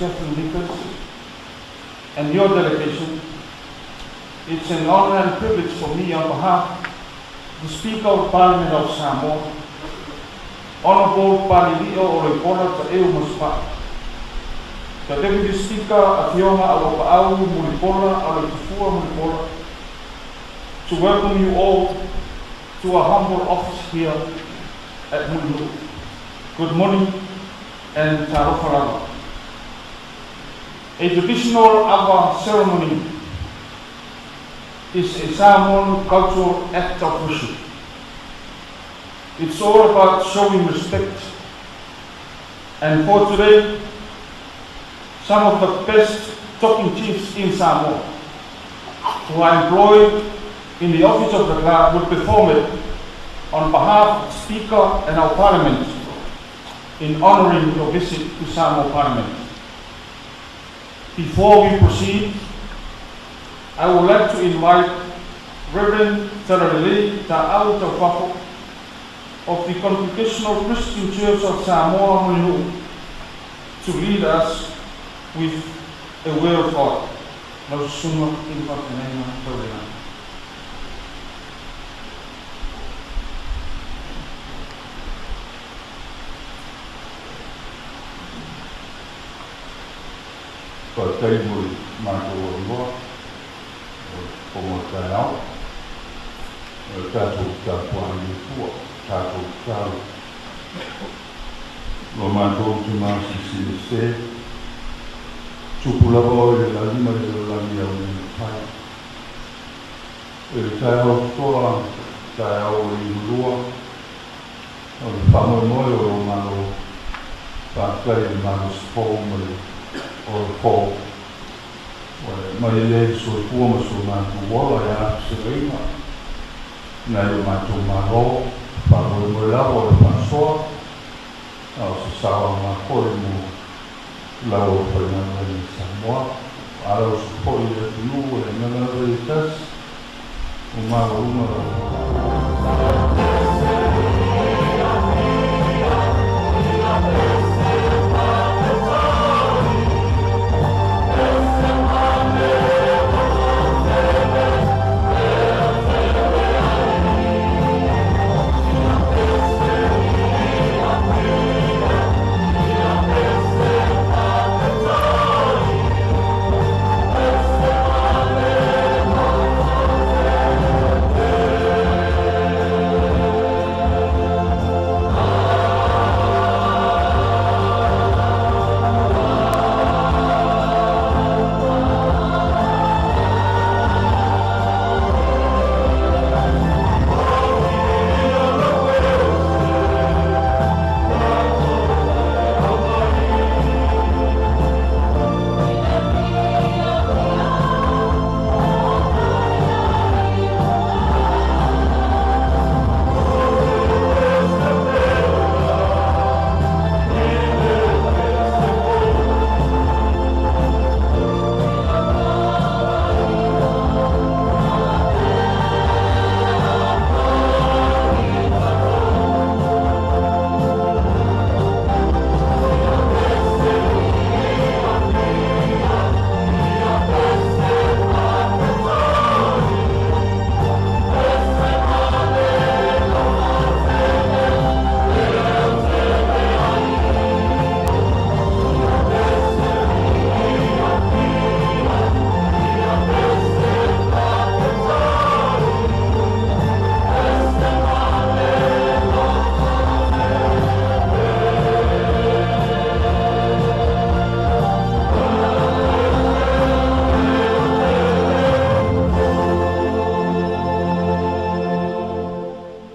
Catherine Nichols, and your delegation, it's an honor and privilege for me on behalf of the Speaker of Parliament of Samoa, Honorable Palilio Oloipola Taeu Masupa'a, the Deputy Speaker Afioga Auapaau Mulipola Aloitafua Mulipola, to welcome you all to our humble office here at Mulinuu. Good morning and talofa lava. A traditional ava ceremony is a Samoan cultural act of worship. It's all about showing respect. And for today, some of the best talking chiefs in Samoa who are employed in the office of the clerk will perform it on behalf of the Speaker and our Parliament in honoring your visit to Samoa Parliament. Before we proceed, I would like to invite Reverend Talalelei Ta'au Taufafo of the Congregational Christian Church of Samoa Mulinuu to lead us with a word of God. Lau susuga i le faafeagaiga tau le lagi. Faafetai mo le matou avanoa o le fofoga o le taeao. O le tatou tapuai i le Atua, tatou tatalo. Ua matou te masisi e se, tupu lava oe i le lagi ma le lalolagi au nei mafai. I le taeao totoa, taeao o le iulua, o le faamoemoe o lou Malo, faafetai i le malosi fou ma le ola fou, ua e aumai ai le soifua ma so matou ola e a feselaiga nai o matou Malo, faamoemoe lava o le faasoa, a o se sao aoga foi mo lau aufaigaluega i Samoa. A lau usu foi i le atunuu e agaga lava ia e tasi, ua maualuga lau.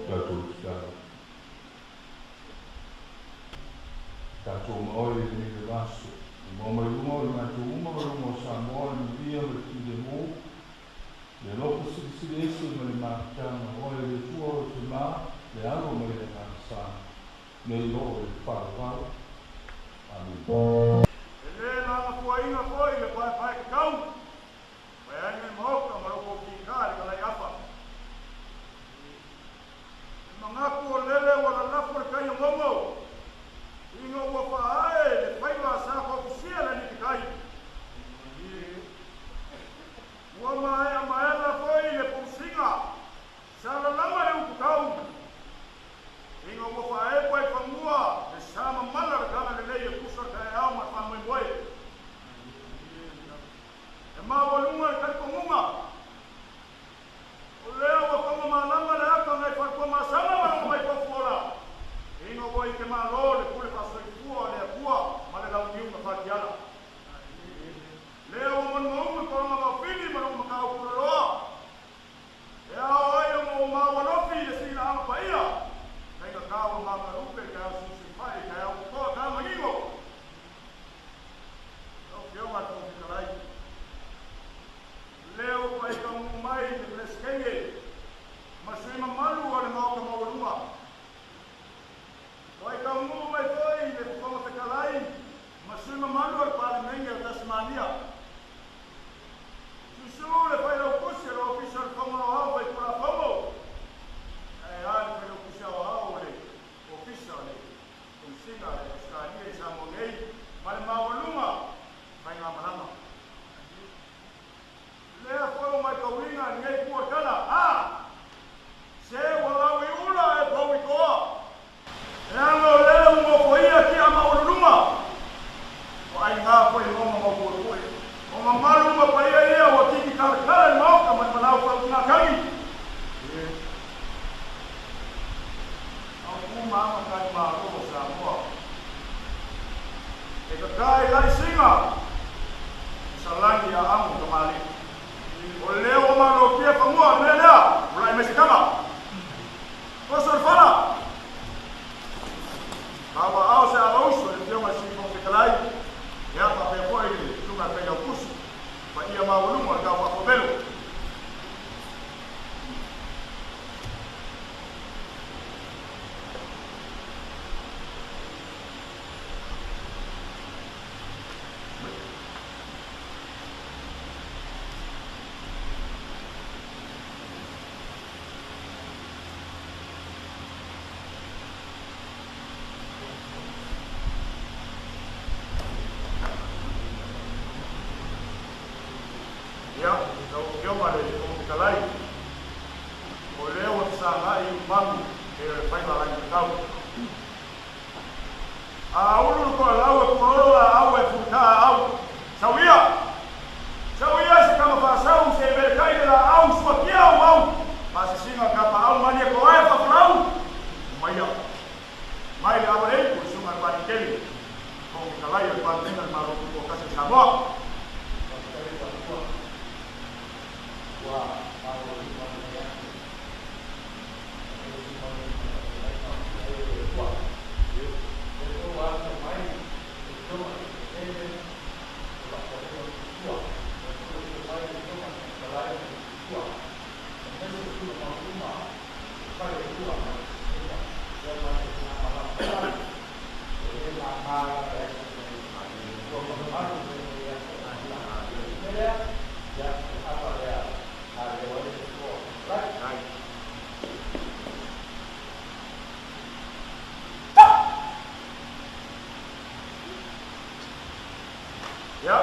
Tatou tatalo. Tatou ma oe i lenei vaiaso. E moa mai luga o le matou uma ma luga o Samoa le manuia ma le filemu, le alofa silisili ese ma le mafutaga o oe le Atua o le Tama, le Alo ma le Agaga Sa, nei oo i le faavavau. Amene. E le lagafuaina foi le paepae tatau, paeaiga i maota ma lo kou kīkā i le kalaiafa. E manatu o lele ua lalafo le tai o Maumau, ina ua faaae le faiva sa toafusia le Alii. faigata foi i mauga maupuepue. O mamalu ma paia ia ua tiki talatala i le Maota ma le malau faautugatagi. A o tu ma aga tai Malo o Samoa e kaka i lai siga i salani ia amu tamalii. O lea ua malotia fanua le mea lea, tulai mai se tama. Toso le fala. Tauaao se alausu e le Afioga i le Sui Fofoga Fetalai, ia faapea foi le Susuga i le Failautusi, paia maualuga o le tau faafuavelo. Ia, lau Afioga i le Fofoga Fetalai, o lea ua fesagai i umalu pei o le faiva lagikakau. A ulu le toalau e pulolo laau e fulita aau. Sau ia! Sau ia i se tama faasau se i velekai le laau suakia au au faasisiga kapaau malie toae faafolau umaia. Mai le ava lei o le Susuga i le Palikeli, Fofoga Fetalai o le Palemene o le Malo Tutoatasi o Samoa. Faafetai i le Atua ua malolima mai atu e isi mai ma fetalaiga o Isaraelu e Atua. O lea foi ua afio mai le Afioga i le Peresetene o Faafuasei o Tupua, o lea foi ua afio mai le Afioga i le Fofoga Fetalai o Tupua, aemaise o sui mamalu uma o fale e lua ma le Peresetene, ia ma le malamalama e le mama lava e aso nei. Ua mamalu lenei aso o le mea lea, ia, o le ava lea a leo ai le Nofoa o Fetalai. Ia,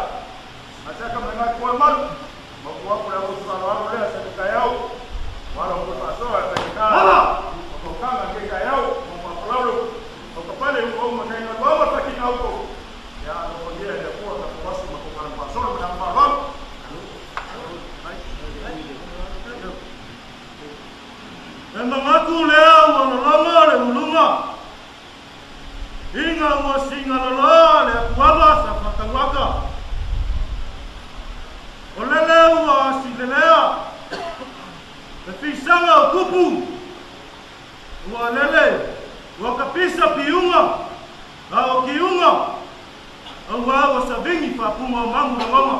asaka mai mai kua malu. Mapu aku le au faaaloalo lea se taeao. Ua ala ua faasoa e faigata. O taukaga lenei taeao, ma faafalaulo. O ka pale ua uma kai galuaga ma le fatina outou. Ia, alofagia e le Atua tatou aso ma tou tala faasolo ma le aga faaaloalo. E manatu lea ua lologo le uluga ina ua sigaloloa le atuava sa faatauata. O lele ua asilelea le fisaga o tupu, ua lele ua kapisa piuga a o kiuga, auā ua savini faapuga o magu lagona.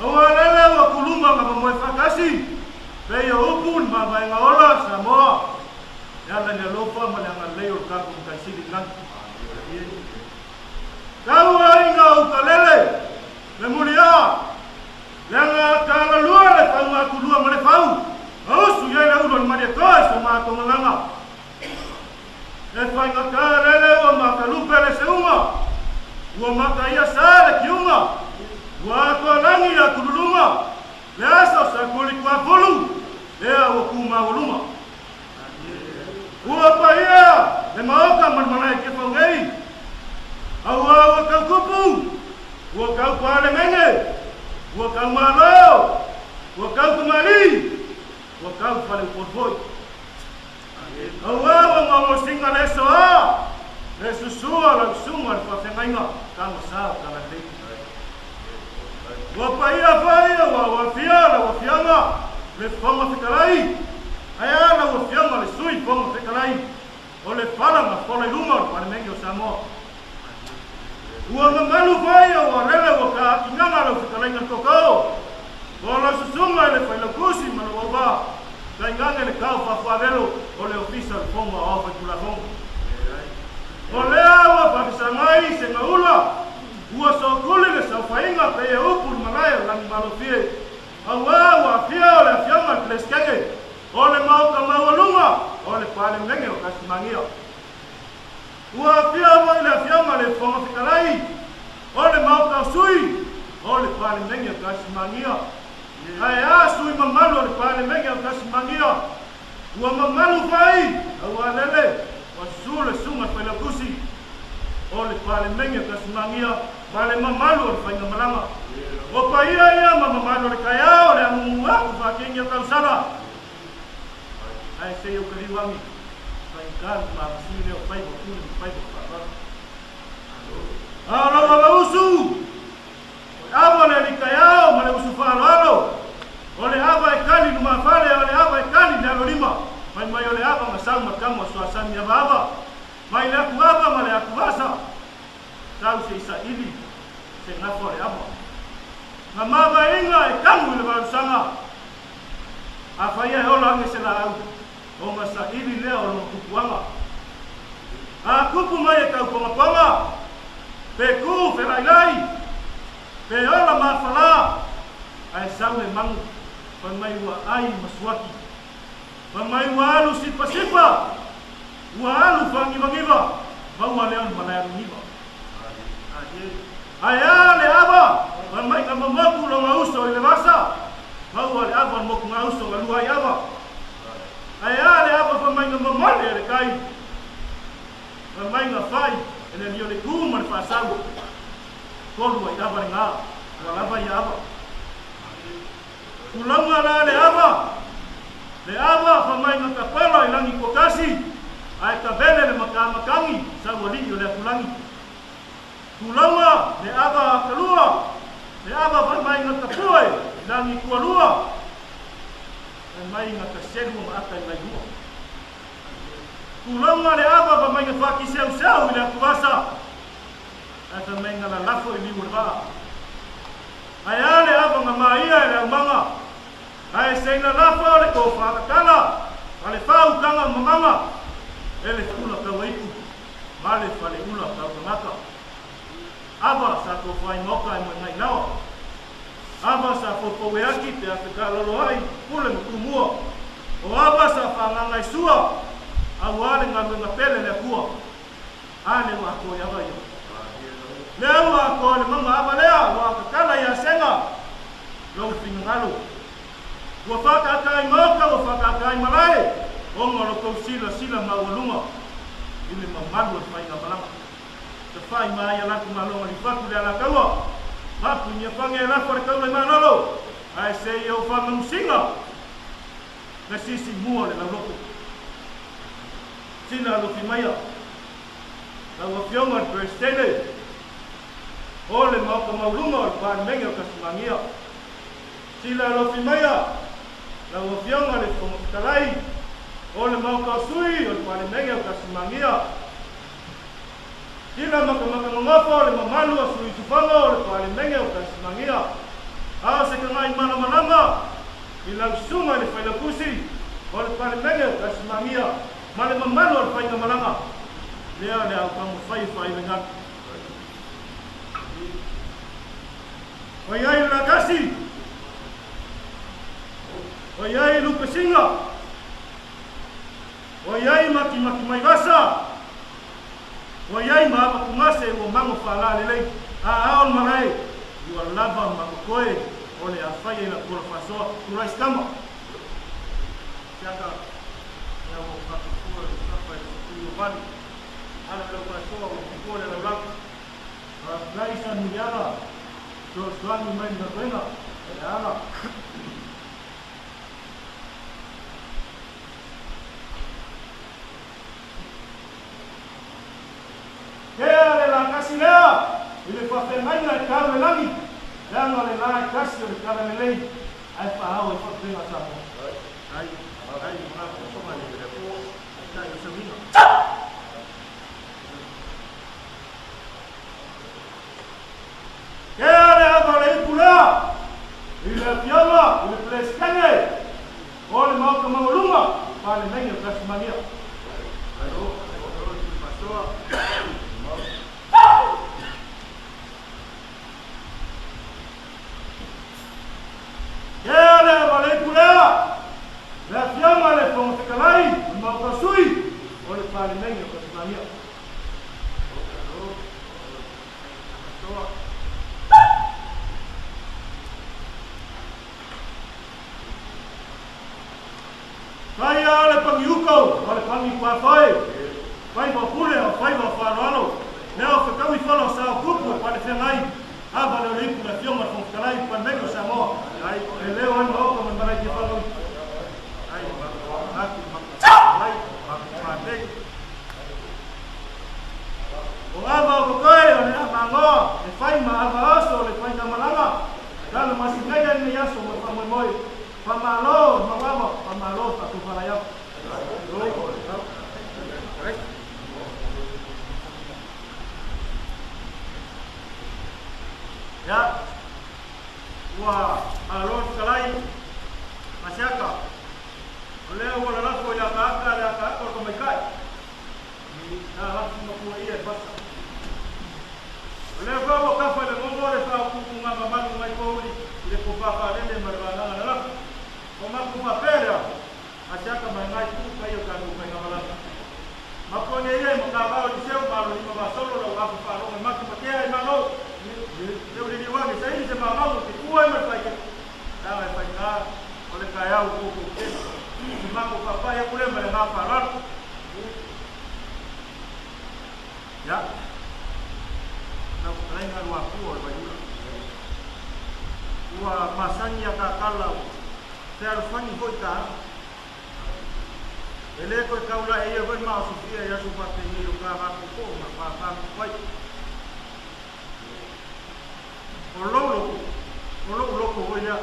Aua lele ua kuluma na mamoe faatasi, pei o upu ni mavaega ola a Samoa e ala i le alofa ma le agalelei o le tatou Matai Sili i le lagi. Tau aiga o utalele le muliaa, leaga talalua le faugatulua ma le fau, a usu i ai le ulu o le Malietoa i so matou gagana. E faigata lele ua matalupe le seuga, ua mataia sa le kiuga, ua atoa lagi le atululuga, le aso sa kulikuafulu, lea ua tu maualuga. Ua paia le maota ma le malae i Kefau nei, auā ua tau tupu, ua tau palemene, ua tau malo, ua tau tamalii, ua tau faleupolu foi. Aua ua ngongosiga le soa, le susua lau susuga le faafeagaiga tama sa o Talalelei. Ua paia foi ua uafia lau Afioga le Fofoga Fetalai, ae a lau Afioga le Sui Fofoga Fetalai o le fala na fola i luma o le Palemene o Samoa. Ua mamalu foi ua lele ua taatinaga lau fetalaiga le tootoo, o lau susuga i le Failautusi ma lou auvaa, tainane le tau faafuavelo o le Ofisa o le Fono Aoao Faitulafono. O lea ua faafesagai se gaula, ua sootuli le saofaiga pei e upu i le malae o Lagimalofie, auā ua afia o le Afioga i le Peresetene o le Maota Maualuga o le Palemene o Tasimania. Ua afio foi le Afioga i le Fofoga Fetalai o le Maota o Sui o le Palemene o Tasimania. Ae a sui mamalu o le Palemene o Tasimania, ua mamalu foi auā lele ua susu le Susuga i le Failautusi. o le Palemene o Tasimagia ma le mamalu o le faigamalaga. O paia ia ma mamalu o le taeao o le amumu aku faatini o tausaga. Ae se i ou taliu agi, faigata le malosi lea o faiva o pule ma faiva o faavalo. A o lou avausu, o le ava o le alii taeao ma le usu faaaloalo, o le ava e kali i lumafale, o le ava e kali i le alolima, fai mai o le ava na sau ma le tama o Suasami avaava, mai le atuava ma le atuvasa, sau se i saili se gafa o le ava. Na mavaeina e tagu i le valusaga, Afai e ola ane se laau, ona saili lea o lona tupuaga. A tupu mai e taupogapoga, pe tu felailai, pe ola mafalā, ae sau le manu, fai mai ua ai ma suaki. Fai mai ua alu sipasipa, ua alu faanivagiva, maua lea o le malae alugiva. Ae a le ava, fai mai na momoku lona uso i le vasa, maua le ava o le mokugauso na lua ai ava. Ae a le ava fai mai na momoli e le tai, fai mai na fai e le alii o le ku ma le faasau, tolu ai ava le ga, ua lava ia ava. Tulaga la le ava, le ava fai mai na tapala i lagi tuatasi, ae tavele le matamatagi sau alii o le atulagi. Tulaga le ava atalua, le ava fai mai na tapue i lagi tualua, fai mai na taselu ma ata i lailua. Tulaga le ava fai mai na fakiseuseu i le atuvasa, ae fai mai na lalafo i liu o le vaa. Ae a le ava na maia e le aumaga, ae se i lalafo le tofa tatala a le faautaga mamaga e le ula tauaitu ma le faleula tautangata. Ava sa tofa ai maoka e moe ngai lawa. Ava sa poupou e aki pe a fekalolo ai pule ma tumua. O ava sa faagaga i sua, auā le galuega pele le Atua. A le ua atoa i ava ia. Lea ua atoa le mauga ava lea ua tatala ia Sega lou finagalo. Ua faataataa i maota, ua faataataa i malae, ona o lo tou silasila maualuga i le mamalu o le faigamalaga. Tafai ma ai a latou malo ma liufatu le alataua, mapu i Niafage e lafo le taula i Malolo, ae se i ou faamanusiga le sisi mua o le lauloto. Sina alofi maia lau Afioga i le Peresetene o le Maota Maualuga o le Palemene o Tasimagia. Sina alofi maia lau Afioga i le Fofoga Fetalai o le Maota o Sui o le Palemene o Tasimagia. Sina makamaka nonofo le mamalu o sui usufono o le Palemene o Tasimagia. A o se tagai malamalama i lau susuga i le Failautusi o le Palemene o Tasimagia ma le mamalu o le faigamalaga lea o le a ou taumafai e faailoina atu. Oi ai le latasi! Oi ai Lupesinga! Oi ai Makimakimaivasa! Oi ai ma Apatugase ua mago faalā lelei a ao le malae ua lava ma totoe o le a fai ai lau kola faasoa. Tulai Sitama! Siaka, Ea ua faatufua le sapa i le satui o vali, ala i lau faasoa ua fufua le laulau. Faafetai Samuliaga, fesoasoani mai le galuega, e ala. Kea le lā kasi lea i le faafeagaiga e tau le lagi, leaga o le lā e tasi o le talalelei ae faaao ai faapena Samoa. Ai, ai, ma faafofoga le taitai o Samuiga. Kea le ava o le ipu lea i le Afioga i le Peresetene o le Maota Maualuga, Palemene o Tasimania. Kea le ava o le ipu lea i le Afioga i le Fofoga Fetalai o le Maota o Sui o le Palemene o Tasimania. Kai a le pangi uka o le pangi kuafoe, faiva o pule o faiva o faaaloalo. Lea o fetaui fala o sa o tupu e palefeagai, ava lea o le ipu i le Afioga i le Fofoga Fetalai, Palemene o Samoa, e leo ai le Maota ma le malae tiafala. O ava o kokoe o le a magoa e fai ma ava oso o le faigamalaga, lalo masinaia lenei aso mo le faamoemoe. Faamalo mau ava, faamalo faatofalai atu. Ia, ua malo le fetalai Masiaka, o lea ua lalafo i le akaaka le akaaka o le tamaitai, na lafo matua ia e fasa. O lea foi ua kafa i le gogo le faapuupuuga mamalu mai pouli i le pofafalele ma le vagaga lalafo. O matou faapea lea, Masiaka mai mai tuu paia o tatou faigamalaga. Mapuanea ia i Matavao Eliseu malo lima vasolo lau afa faalogo e matu matea e malo. Leu liliu ane saili se mamau o te tua e ma le faikete. Leaga e faigā o le taeao o koukou tele. Se matou faapai aku lea ma le agaga faaaloalo. Ia, lau fetalaiga Luapua o le Vaiula. Ua masani a kakala o fealofani foi ta aga. E le toe taulae ia foi ma osofia i aso faapenei o ka vapopo ma pāpā mai. O lou loko, o lou loko foi lea.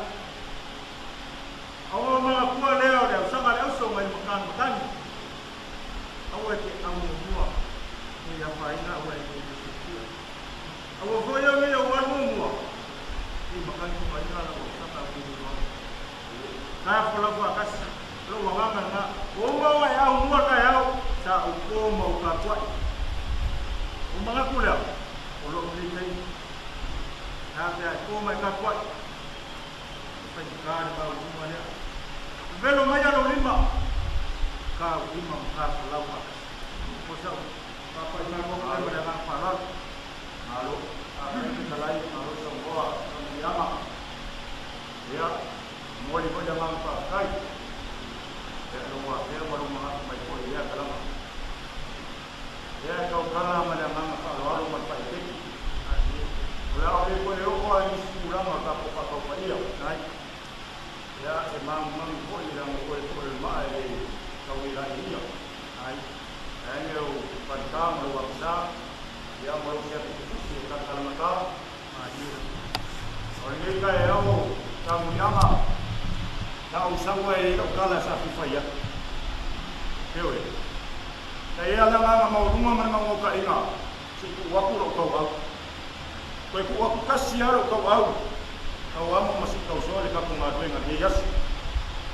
Aua manatua lea o le ausaga le auso mai matagi matagi. Aua e te au muamua ne i afaina aua e te sofia. Aua foi au nei au alu muamua. I matagi tokaina lau ausaga au muamua. Ka folau faatasi lou agaga lena. Ua uma ona e au mua taeao, sa ou po ma ou tapuai. Ua manatu lea, o lou nei taimi. E a pea e po ma e tapuai. E faigata le maualuga lea. Velo mai a lou lima, ka ou lima ma ka folau faatasi. O sau papai malo atu lea ma le agaga faaaloalo. Malo, afai fetalai, malo saunoa, faamanuiaga. Ia, momoli foi le agaga faafetai ia lou afea ma lou manatu mai foi i lea talaga. Ia e tautala ma le agaga faaaloalo ma le faaeteete. O le a ou le toe oo lava i nisi tulaga o le tatou faataupaia. Ia, e manumanu foi leaga toe foi o le maa e le tau le laeia. Vaeane ou faleta ma lou apisa, ia ma lou siaki tutusi e talatalagata. O lenei taeao tamuliaga, sa ou sau ai i lau tala sa fia fai atu. Ioe. Sa i ai le agaga maualuga ma le naunautaiga se i tuu atu lou tauau. Toe tuu atu tasi lava lou tauau, tauamo ma sii tausoa le tatou galuega i lenei aso.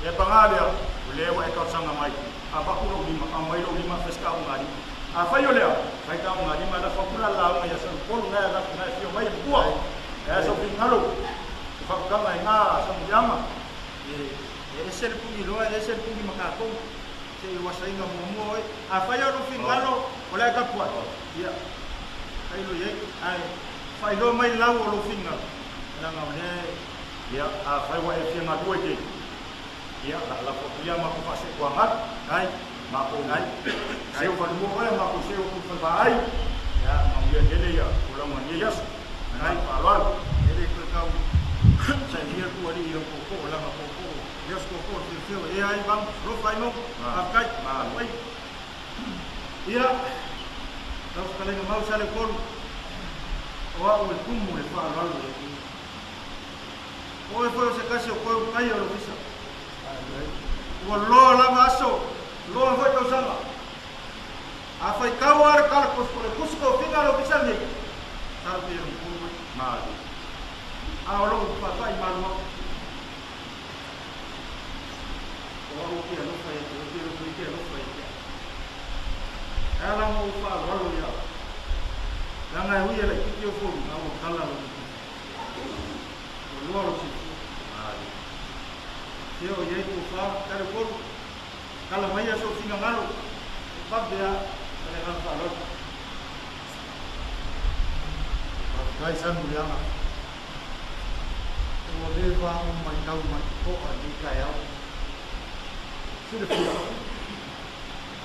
Ia paga lea, o lea ua e talosaga mai, avatu lou lima, aumai lou lima, fai se taogalima. Afai o lea, fai taogalima, lafo atu la le lauga ia Salupolu, na e lafo, na e afio mai e matua. E a sou finagalo, e fautaga i na samuliaga. E ese le puliloa, e ese le puli ma tatou. Se i uasaina muamua oe. Afai o lou finagalo, o le a e tapuai, ia, tailo i ai. Ae faailoa mai lau o lou finagalo, leaga o lea e. Ia, afai ua e fia galue tele, ia, la lafo atu ia matou faasetuagalu, Ai, matou ai, ai. seu falomua oe, matou seu atu i falevaai, ia, manuia tele ia tulaga o lenei aso. Ma le Ai. agaga faaaloalo. E le toe tau sailia le tuualii i lou tootoo, leaga tootoo, lea o se tootoo o le fiafia e ai vanu, alofa ai mau, faafetai, Malo. tapuai. Ia, lau fetalaiga mau Saleupolu, o au e tumu le faaaloalo i le Atua. O oe foi o se tasi o koe utaia o le ofisa. Ua loa lava aso, loa foi tausaga. A faitau lava le tala o le tusi tofiga a le ofisa lenei, masalo pe ono pulu mai. Malo. A o lou faapai malu atu. O au ou te alofa ia te oe, ou te alofa e te alofa ia te au. E ala ona ou faaaloalo ia oe, leaga e ui e laitiiti ou foliga, a ua tala lou matua. Ua loa lou silafia. Fea o i ai tofa, Taleupolu, tala maia sou finagalo, e vave lava ma le agaga faaaloalo. Faafetai Samuliaga. Ua leva ou matau ma totoa i lenei taeao. Silafia,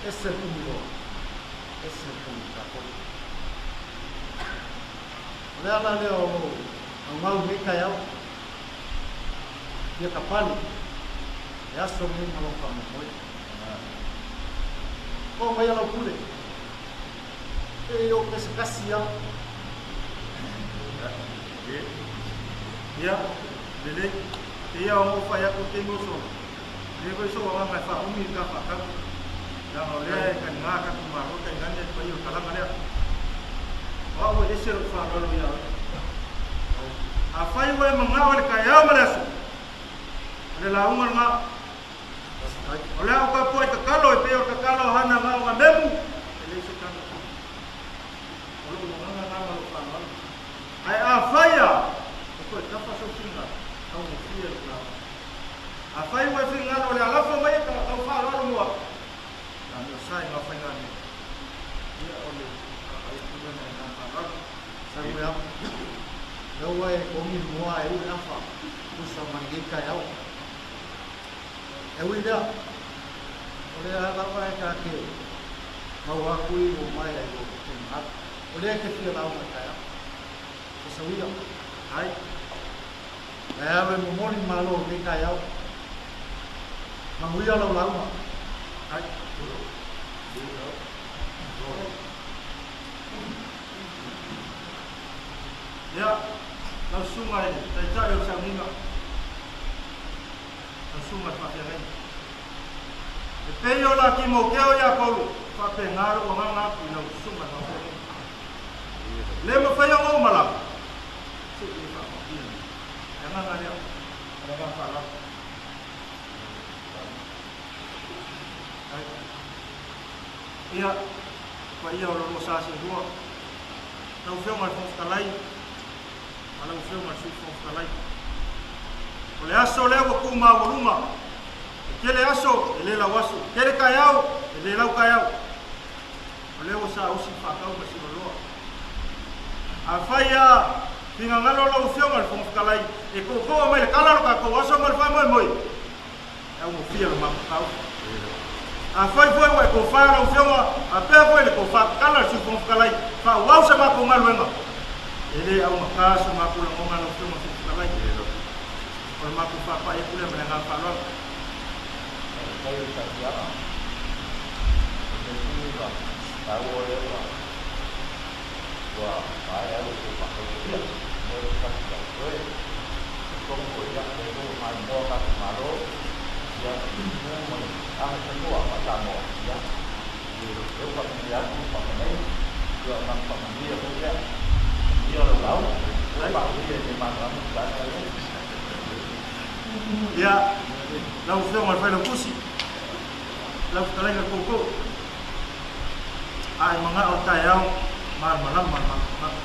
ese le umi loa, ese le umi tatou. O le ala lea o lou augau i lenei taeao, fia tapali le aso lenei ma lou faamoemoe. Oo mai lau pule, e i ou pese kasi lava. Ia, lelei, e ia ona ou fai atu i le taimi o sola, e leai foi sou agaga e faaumi i le ta faatau, leaga o lea e taliga tatou Malo tainane le paia o le talaga lea. O au e ese lou faaaloalo ia oe. Afai ua e manao i le taeao ma le aso, o le lauga lena. O le a ou tapuai tatalo e pei o le tatalo a Hana na o Gamemu, e leai se tala. O lou agaga lena ma lou faaaloalo. Ae afai a e toe tafa sou finagalo, taugofie lou lauga. Afai ua e finagalo o le a lafo mai e lau faaaloalo mo au, a mea sa i ngā whainga nei. Ia o le whakautu lea mai ngā faaaloalo. Sau e au. Lea ua e kogi le moa e ui afa, tusa ma lenei taeao. E ui lea, o lea lava e ta te maua atu i ua maea i lou finagalo. O lea e te fia lauga i taeao. E sauia. Ai. E alo e momoli le Malo i lenei taeao. Manuia lau lauga. Ai. Ia, lau susuga i le Taitai o le Sauniga, lau susuga i le Faafeagaiga. E pei o la Timoteo ia Paulo, faapena lou agaga atu i lau susuga i le Faafeagaiga. Le mafai ona ou malaga, se i e faamanuia mai. Le agaga lea, o le agaga faaaloalo. Ia, le paia o lo lua sa seelua, lau Afioga i le Fofoga Fetalai ma lau Afioga i le Sui Fofoga Fetalai. O le aso lea ua tu maualuga, e tele aso e le lau aso, e tele taeao e le lau taeao. O lea ua saausi le faatau ma Siloloa. Afai a finagalo lau Afioga i le Fofoga Fetalai e tootoo mai le tala o le tatou aso ma le faamoemoe, e augofie lo matou taofi. Afai foi ua e tofa lau Afioga, faapea foi le tofa tatala a le Sui Fofoga Fetalai, faaauau sa matou galuega, e le augata so matou lagona lau Afioga i le Fofoga Fetalai. O le matou faapai atu lea ma le agaga faaaloalo. Faafetai i le tautiaga o le sui ma taua lea ua ua maea lo outou faatautaia mo le tasi ia toe talitonu foi ia lea foi ua maimoa tatou Malo ia tu ma le agafanua faa Samoa ia lea ua faamanuia atu ma faafanei ia o nana faamanuia foi lea manuia lau lauga ua faaulia i le malamalama le vaega lea. Ia, lau Afioga i le Failautusi, lau fetalaiga i le Koukou, a e manao le taeao malamalama le matou tagata.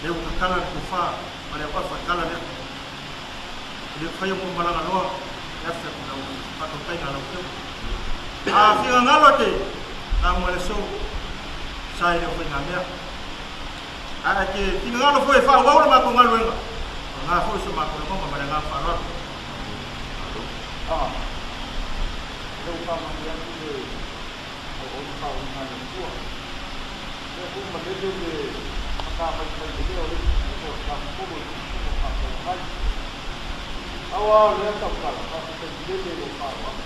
Lea ua tatala le tofa ma le auafa i tala lea. E le mafai ona ou malaga loa e afe atu i lau faatautaiga a lau Afioga. A finagalo e te lauga i le aso, sa e le o faigamea. Ae te finagalo foi e faaauau le matou galuega, o lena foi so matou lagona ma le agaga faaaloalo. A, lea ua faamanuia atu le auauna faauiga a le Atua. Lea foi ua malele le matavaivai lelea o le isi tumu o le Tafatolu o le Tumu Faatauagai. Aua o lea tautala, faafetai tele i lou faaaloalo.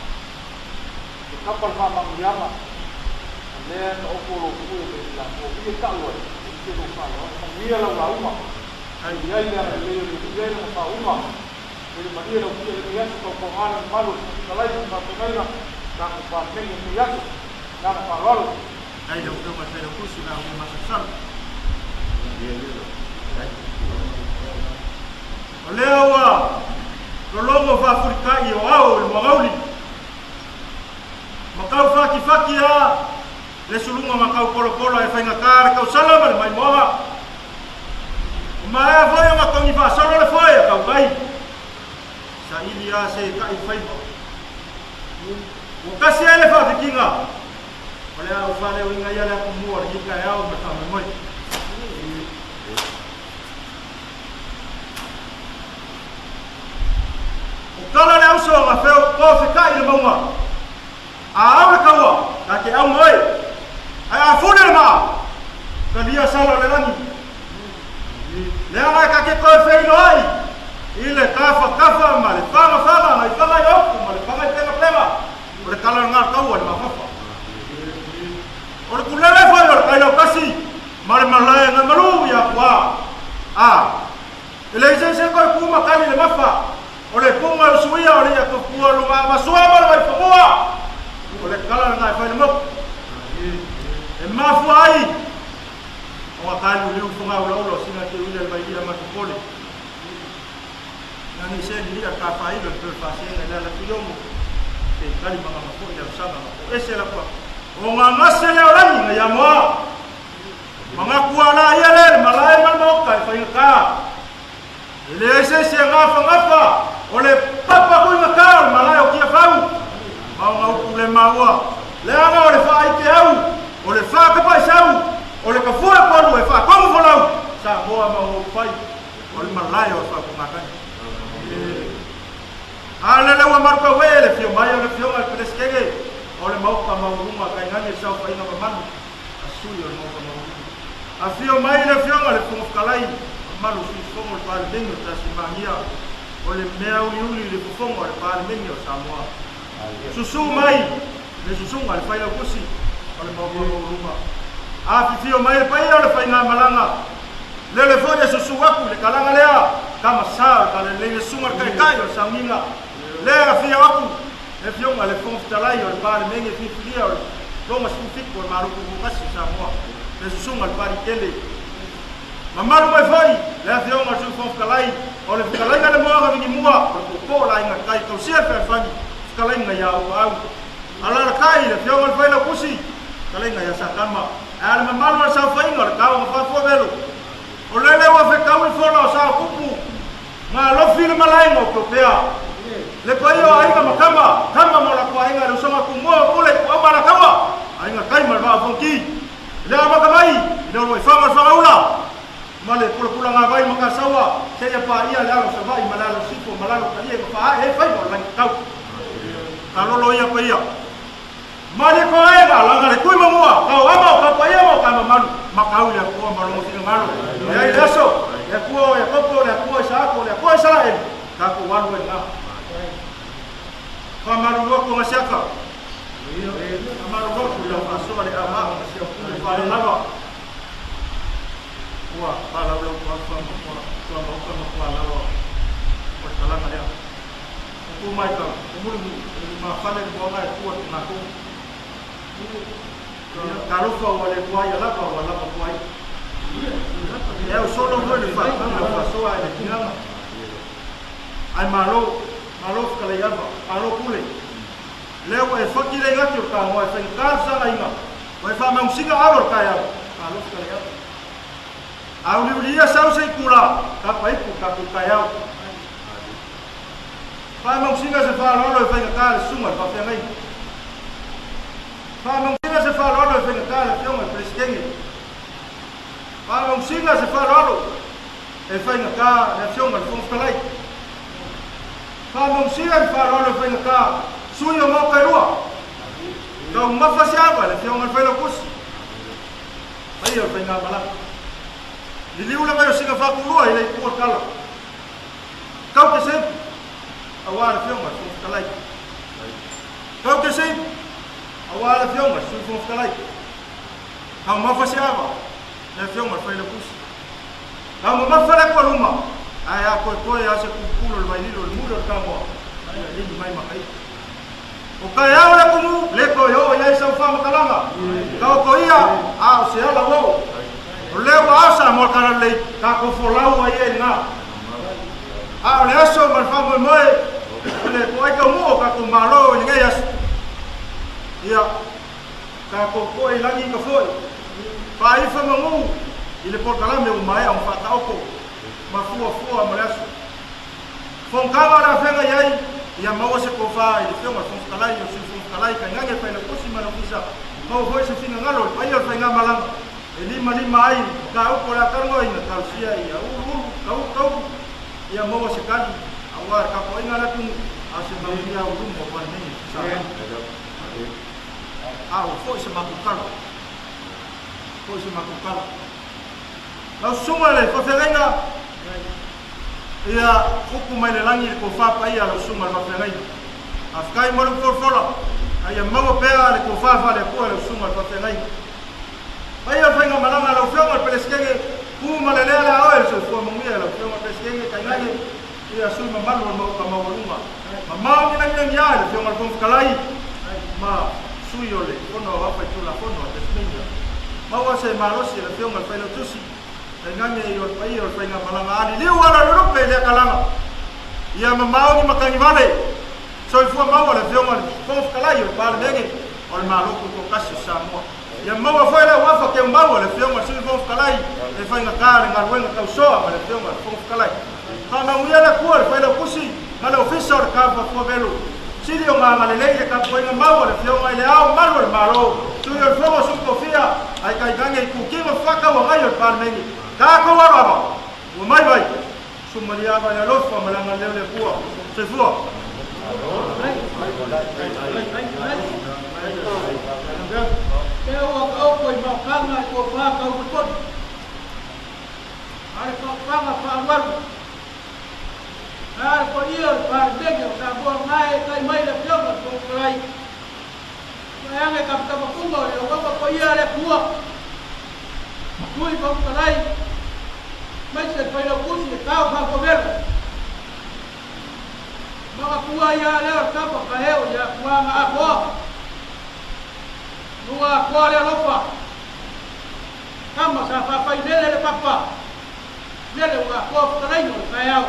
E kapa le faamanuiaga, o lea e taoto lou pue le latou i e tau ai, e ike lou faaaloalo. Manuia lau lauga, e i ai le agalelei o le Alii ai lana faauuga. E le malie lau tia i lenei aso, tautoga le mamalu o le Fofoga Fetalai ma le faafeagaiga, tatou Palemene i lenei aso. Le agaga faaaloalo. Ai lau Afioga i le Failautusi la ua masalosalo. O lea ua lologo faafulitai o ao i le muagauli. Ma tau fatifati a le suluga ma tau polapola e faigata le tausala ma le maimoaga. Ua maea foi ona togi faasolo le foe a tautai. Saili a se taʻi faiva. Ua tasi ai le faafitiga o le a ou faaleoina ia le atumua o lenei taeao ma le faamoemoe. O tala le auso ma feo o fetaʻi le mauga. A au le kaua, ta te auga oe. Ae a fuli le maa, talia sala o le lagi. Leaga e ta te toe feiloai i le tafatafa ma le fagafaga nai faga i opu ma le faga i pegapega o le tala lena taua i le mafafa. O le kulele foi o le kailautasi ma le malae na malu ia Puaa. A, e leai se isi e toe tu ma tali le mafa, o le puga o le suia o le ia tofua luga masua ma le vaifanua. O le tala lena e fai le moku. E mafua ai ona taliuliu fogaulaula o sina te uila le vailia matupole. Nani se lilia ka failo le toe faasega i le ala tuiomo, pe tali mangama foi le ausaga ma po ese la kua. O ngā ngase leo langi nga ia moa. Ma ngā kua la ia le le malae ma le maoka e whainga kā. E le ai se se ngafa ngafa o le papa kui nga kā o le malae o kia whau. Ma o ngā upu le maua. Le anga o le whaai te au, o le whakapa i sau, o le kafua e palu e whakongu folau. Sa moa ma o pai o le malae o le whakongatani. A lele ua maru e le fio mai o le fioga le Peresetene o le maoka maualuga tainane le saofaiga mamalu a sui o le maoka maualuga. A fio mai le afioga le Fofoga Fetalai mamalu o sui usufono o le Palemene o Tasimania o le mea uliuli i le fofoga o le Palemene o Samoa. Susu mai le susuga le Failautusi o le maoka maualuga. Afifio mai le paia o le faigamalaga. Lele foi e susu aku i le kalaga lea, tama sa o le talalelei le susuga le taitai o le sauniga. Lea afio aku le afioga le Fofoga Fetalai o le Palemene filifilia o le Roma 17 o le Malo Tutoatasi o Samoa, le susuga le Palikele. Mamalu mai foi le afioga le Sui Fofoga Fetalai o le fetalaiga le Moaga Vinimua o le Popo o le Aiga Tai Tausia le Fealofani, fetalaiga ia Aupaau. Alalatai le afioga le Failautusi, fetalaiga ia Satama. Ae a le mamalu o le saofaiga o le tau ma faafuavelo. O lele ua fetau le fola o Saopupu, galofi le malaega o Piopea. Le paia o aiga ma tama, tama ma o latou aiga, le usoga tumua o Pule, Ituau ma Alataua, aiga tai ma le vaa o Fonoti. I le amata mai i le uluai faga o le Fagaula ma le pulapulaga vai ma Kasaua seia paia le alo o Savaii ma le alo o Sifo ma lalo o Talie ma faaee ai faiva o le Lagitau. Kalolo ia paia. Malie ko ae ga laga le tui ma mua, ka o ama o ka paia ma o ka mamalu, ma ka ui le Atua ma lona finagalo. E ai le aso, le Atua o Iakopo, le Atua o Isaako, le Atua o Isaraelu, tatou alu ai na. Faamalulu atu Gasiaka. Faamalulu atu i lau faasoa le amaa ma si au pule faale lava. Ua faalaulau tuafa ma tuamaota ma tualawa o le talaga lea. O tu mai ka o mulimuli, o le lumafale le moaga e tua te matou. Talofa ua le tua ia lava ua lava tua ia. E au solo foi le faataga o faasoa e le tinaga. Ai malo, malo whakalei ava, malo pule. Lea ua e whaki le ngati o ka ngoa e whainga le sangaiga, ua e whaamausiga alo le kaeao, malo whakalei ava. A uliuli ia sau se i kula, ka paipu ka ku kaeao. Faamausiga se faaaloalo e faigata le susuga i le faafeagaiga. Faamausiga se faaaloalo e faigata le afioga i le Peresetene. Faamausiga se faaaloalo e faigata le afioga i le Fofoga Fetalai. Faamausiga se faaaloalo e faigata sui o Maota e lua. Taumafa se ava i le afioga i le Failautusi. Paia o le faigamalaga. Liliu le vai o sina faatulua i le itu o le tala. Kau te seipu, auā le Afioga i le Fofoga Fetalai. Kau te seipu, auā le Afioga i le Sui Fofoga Fetalai. Taumafa se ava, le Afioga i le Failautusi. Taumamafa le atualuma, ae a toetoe a se pulupulu o le vaililo i le muli o le tamoa, ia lili mai maka ipu. O taeao le atunuu, le toe oo i ai sau faamatalaga. Taoto ia, a o se ala ua oo. O lea ua ao Samoa le talalelei, tatou folau ai ia i lena. A o le aso ma le faamoemoe o le toai taumua o tatou Malo i lenei aso, ia tatou to'e i lagi ka fo'i, faaifa manu i le polokalame ua maea ona faataoto ma fuafua mo le aso. Fonotaga o le a feagai ai, ia maua se tofa i le Afioga i le Fofoga Fetalai, o le Sui Fofoga Fetalai, tainane le Failautusi ma le Ofisa, maua foi se finagalo i le paia o le faigamalaga e limalima ai mataupu o le a talanoaina, talosia ia uluulu, taulu taulu, ia maua se tali aua le tapuaiga a le atunuu, a o se manuia au i luma o Palemene o Samoa. A ua foi se matou tala, foi se matou tala. Lau susuga i le faafeagaiga, ia upu mai le lagi i le tofa paia a lau susuga i le faafeagaiga. Faafetai mo le folafola, a ia maua pea le tofa faale-Atua i lau susuga i le faafeagaiga. Paia o le faigamalaga a lau Afioga i le Peresetene, tu ma le lea le a oe le soifua manuia i lau Afioga i le Peresetene, tainane ia sui mamalu o le Maota Maualuga. Mamao ni lagilagi a i le Afioga i le Fofoga Fetalai ma sui o le Fono Aoao Faitulafono a Tasmania. Maua se malosi e le Afioga i le Failautusi, tainane i o le paia o le faigamalaga a liliu ala o le lupe i lea kalaga. Ia mamao ni matagi vale, soifua maua le Afioga i le Fofoga Fetalai o le Palemene o le Malo Tutoatasi o Samoa. Ia maua foi le auafa teumau a le Afioga i le Sui Fofoga Fetalai e faigata le galuega tausoa ma le Afioga i le Fofoga Fetalai. Faamanuia le Atua i le Failautusi ma le Ofisa o le Tafafuavelu. Sili ona agalelei le tapuaiga mau a le Afioga i Le Ao Mamalu o le Malo, Sui o le Fono a Sui Tofia, ae tainane i Tutino Fefaatauagai o le Palemene. Tatou aloalo, ua mai vai, Sumaliava i le alofa ma le agalelei o le Atua. Soifua. Te ua taoto i maotaga i tofa taumatoni, a le paopaga faaalualu, a le paia o le Palemene o Samoa na e tai mai le Afioga i le Fofoga Fetalai, vaeane tamatamakuga o le auauna paia a le Atua, Sui Fofoga Fetalai, aemaise le Failautusi le Tao Faafuavelo. Manatua ia lea o le tapa taeo ia Tuaga atoa. Lua atoa le alofa. Tama sa faapai lele le papa. Lele ua atoa fetalaiga o le taeao.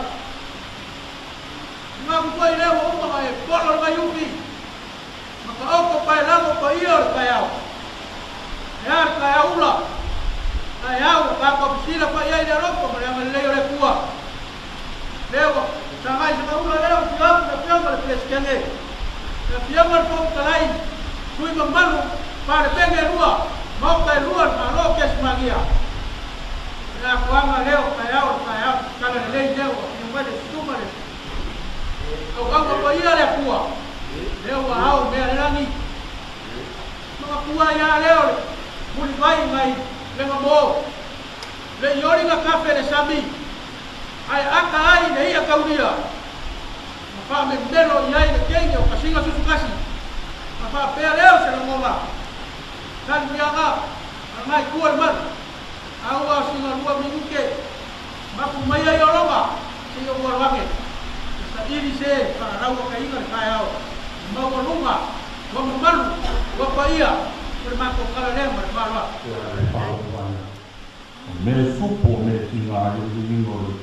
Manatu foi lea ua uma ona e polo le vaiupi ma taoto paelago paia o le taeao. E a le taeao ula, taeao ua tatou fisila fai ai le alofa ma le agalelei o le Atua. Lea ua sagai se maula lea ua fia atu le Afioga i le Peresetene, le Afioga i le Fofoga Fetalai, sui mamalu Palemene e lua, Maota e lua o le Malo o Tesimania. O le atoaga lea o taeao o le taeao talalelei lea ua afio mai le Susuga le Auauna Paia a le Atua, lea ua ao i mea le lagi. Manatua ia lea o le mulivai mai Legamo, le ioli na kafe le sami, ae ata ai le i'a taulia, ma faamemelo i ai le teine o Kasina Susukasi, ma faapea lea o se lagona, Salimuliaga, a nai tua le malu, a ua sina lua minute, mapu mai ai ologa, seia ua alo ane, e saili se faalauakaiga le taeao, maualuga, ua mamalu, ua paia, o le matou tala lea ma le faaaloalo. O mea tupu, o mea tiga ai le uiga o le.